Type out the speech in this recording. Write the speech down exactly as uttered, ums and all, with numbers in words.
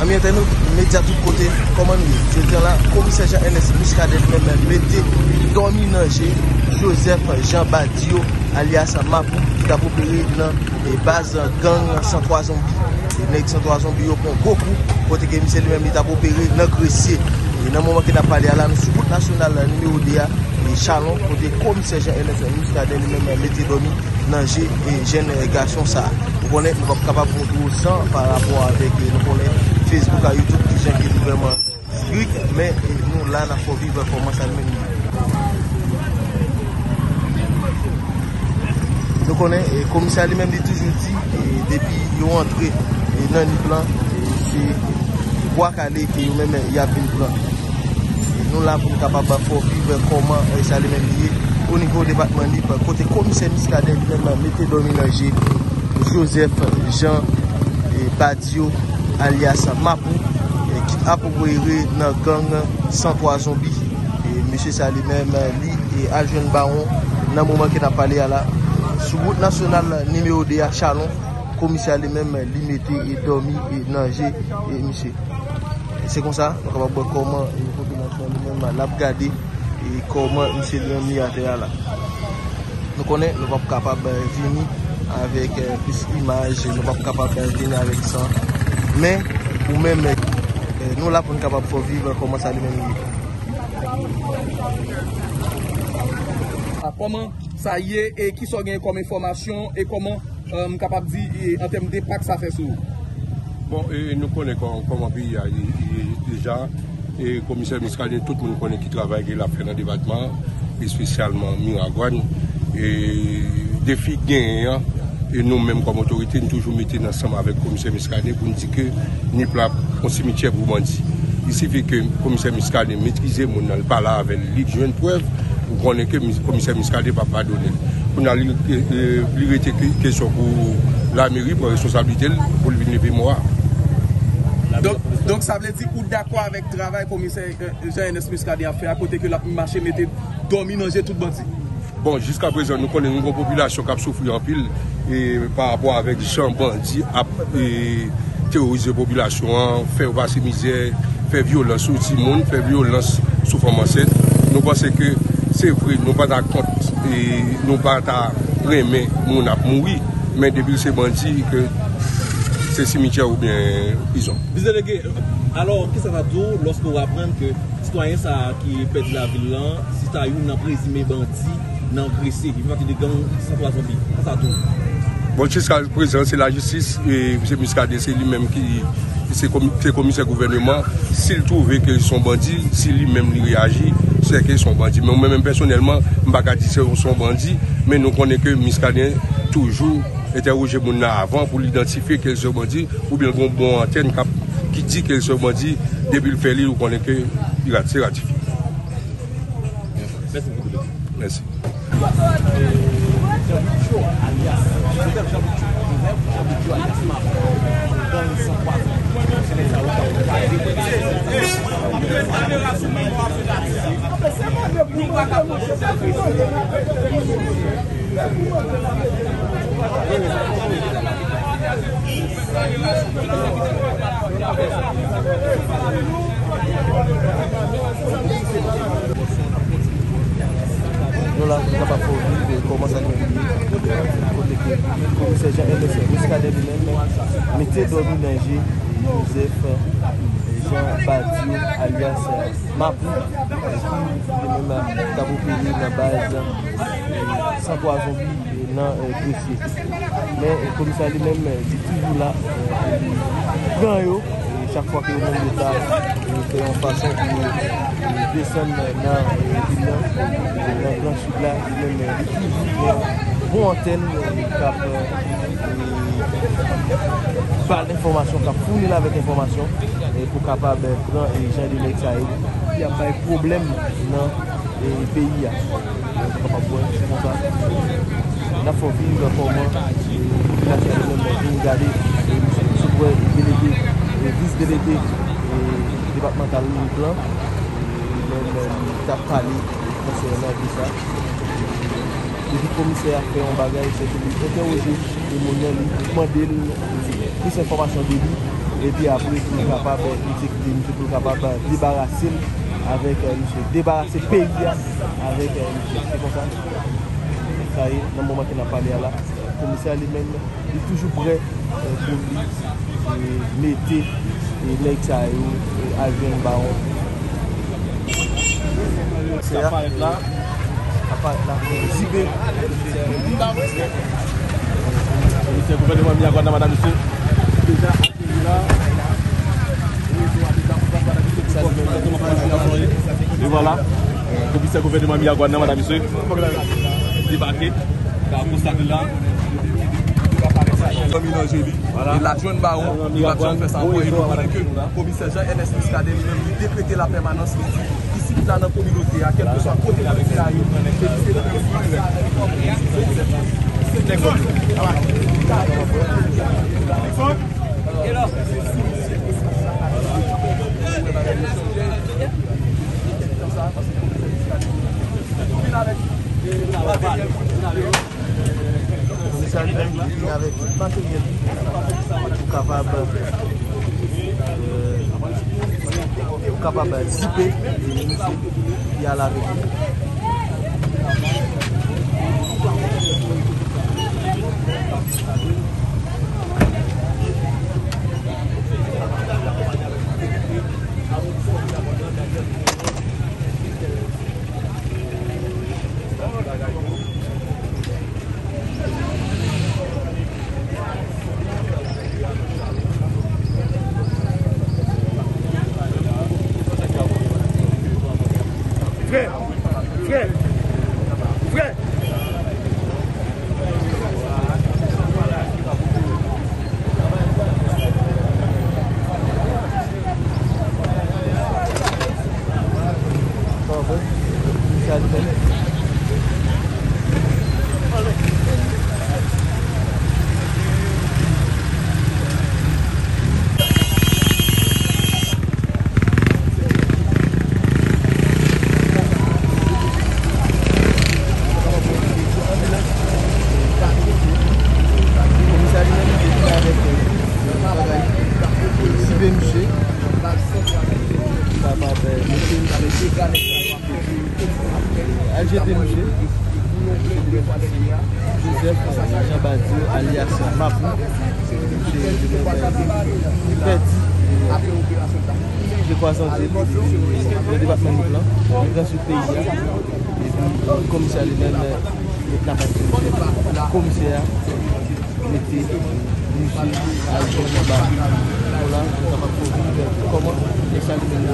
Zanmi entènot, medya tout kote, kòman nou ye? Jodi a la, komisè Jean Ernest Muscadin li menm mete dòmi nan je Joseph Jean Badio, alyas Mapou, ki t ap opere nan, e, baz gang San Twa Zonbi. E nèg San Twa Zonbi yo pran gwo kou, kote ke misye li menm li t ap opere nan Gresye. E nan moman ke n ap pale a la, nou sou wout nasyonal nimewo de a, e Chalon, kote komisè Jean Ernest Muscadin li menm mete dòmi nan je, e, jèn, e, gason sa a. Ou konnen, nou p ap kapab montre w san pa rapò avèk, e, nou konnen Facebook ak YouTube, kijan ke li vrèman strik, men, e, nou la, n ap fè w viv kòman sa li menm li ye. Nou konnen, e, komisè a li menm li toujou di, e, depi yo antre, e, nan Nip lan, e, se bwa kale ke yo menm y ap vin pran. E nou la pou n kapab fè w viv kòman, e, sa li menm li ye o nivo depatman Nip, kote komisè Muscadin li menm mete dòmi nan je Joseph Jean, e, Badio, alyas Mapou, e, ki t ap opere nan gang San Twa Zonbi. E mesye sa li menm, li, e, al jwenn bawon nan moman ke n ap pale a la. Sou wout nasyonal nimewo de a, Chalon, komisè a li menm, li mete, e, dòmi, e, nan je, e, misye. E se konsa, nou kapab wè kòman, e, popilasyon an li menm, l ap gade, e, kòman misye li menm li atè a la. Nou konnen, nou p ap kapab, e, vini avèk, e, plis imaj, nou p ap kapab, e, vini avèk san. Men, ou menm, e, nou la pou n kapab fè w viv kòman sa li menm li ye. Kòman sa ye e kisa w genyen kòm enfòmasyon e kòman, e, m kapab di, e, an tèm de enpak sa fè sou ou? Bon, e, nou konnen kò-, kòman peyi a ye, ye deja. E komisè Muscadin, tout moun konnen ki travay ke l ap fè nan depatman an, espesyalman Miragwàn. E defi k genyen an, e nou menm kòm otorite, nou toujou mete n ansanm avèk komisè Muscadin pou n di ke Nip la yon simityè pou bandi. Il sifi ke komisè Muscadin metrize moun nan, l pale avè l, li jwenn prèv, ou konnen ke mis-, komisè Muscadin p ap padone l. Kounye a, li, e, e, li rete ke-, kesyon pou lameri pran responsablite l pou l vin leve mò a. Donk, donk, sa vle di ou dakò avèk travay komisè, e, Jean Ernest Muscadin ap fè a, kote ke l ap mache mete dòmi nan je tout bandi? Bon, jiskaprezan, nou konnen nou gon popilasyon k ap soufri anpil, e, pa rapò avèk jan bandi ap, e, terorize popilasyon an, fè yo pase mizè, fè vyolans sou timoun, fè vyolans sou fanm ansent. Nou panse ke se vre, nou pa ta kont, e, nou pa ta renmen moun ap mouri, men depi l se bandi, ke se simityè oubyen prizon. Vice-délégué, alò, kisa sa di w lòske w aprann ke sitwayen sa a ki pèdi lavi l lan, se ta youn nan prezime bandi nan Gresye, ki fè pati de gang San Twa Zonbi? Sa sa di w? Bon, jiskaprezan, se lajistis, e, misye Muscadin, se li menm ki, se komi-, se komisè gouvèneman. Si l twouve ke se yon bandi, si li menm li reyaji, se ke se yon bandi. Men mwen menm pèsonèlman, m pa ka di se, se yon bandi, men nou konnen ke Muscadin toujou entèwoje moun nan avan pou l idantifye ke se yon bandi, oubyen l gen yon bon antèn k ap, ki di ke se yon bandi, depi l fè li, ou konnen ke li rat-, se ratifye. Mèsi. Nou la pou n kapab fè w viv kòman sa gen pou ye. Kote ke komisè Jean Ernest Muscadin li menm mete dòmi nan je Joseph Jean Badio, alyas Mapou, ki li menm t ap opere nan baz San Twa Zonbi nan, e, Gresye. Men, e, komisè li menm, e, li toujou la, e, pou li pran yo, e, chak fwa ke yo menm yo ta, e, fè yon fason pou yo, e, desann nan, e, vil lan, e, nan Gran Sid la, li menm, e, li toujou gen bon antèn, e, k ap, e, ba l enfòmasyon, k ap founi l avèk enfòmasyon, e, pou kapab, e, pran, e, jan de nèg sa yo ki ap bay pwoblèm nan, e, peyi a. Donk, nou kapab wè, se konsa. N ap fè w viv kòman, e, popilasyon li menm vin gade, e, misye sot wè delege, e, vis delege, e, depatmantal Nip lan, e, li menm, e, li t ap pale konsènan de sa. Depi komisè a fè yon bagay, se ke li entèwoje e moun nan, li mande l plis enfòmasyon de li. Epi apre, pou l kapab, eh, li te kite misye pou l kapab, eh, debarase l avèk, eh, misye. Debarase peyi a avèk, eh, misye. Se konsa sa ye, nan moman ke n ap pale a la, komisè a li menm, li toujou prè, eh, pou li, eh, mete, eh, nèg sa yo, eh, al jwenn bawon. Sa parèt la. Sa parèt la. Zipe. Komisè gouvènman Miagwàn nan, madam, mesye. Deja akeyi la. E vwala. Komisè gouvènman Miagwàn nan, madam, mesye. Debake. Ka konstate la. Zanmi nan jeli. E la jwenn bawon, li pa t janm fè sa ankò. E nou konnen ke komisè Jean Ernest Muscadin li menm, li dekrete lapèmanans, li di, isit la nan kominote a, kèlkeswa kote kote a ye, se li se li. Komisè li menm, li vin avèk tout materyèl li pou kapab, euh, pou kapab zipe misye epi al avèk li. Frè, frè, frè. Komisè li menm, li te vin avèk, euh, bagay. Li sipe misye. Li kapab, euh, mete misye. Al jete misye. Joseph, euh, Jean Badio, alyas Mapou. Misye li menm, euh, li pèdi. Gen twa zan de li nan depatman Nip lan. Li pran sou peyi a. Epi, komisè li menm, met lakay sou misye. Komisè a mete misye al jwenn anba. Pou la, nou kapab konprann kòman nèg sa li menm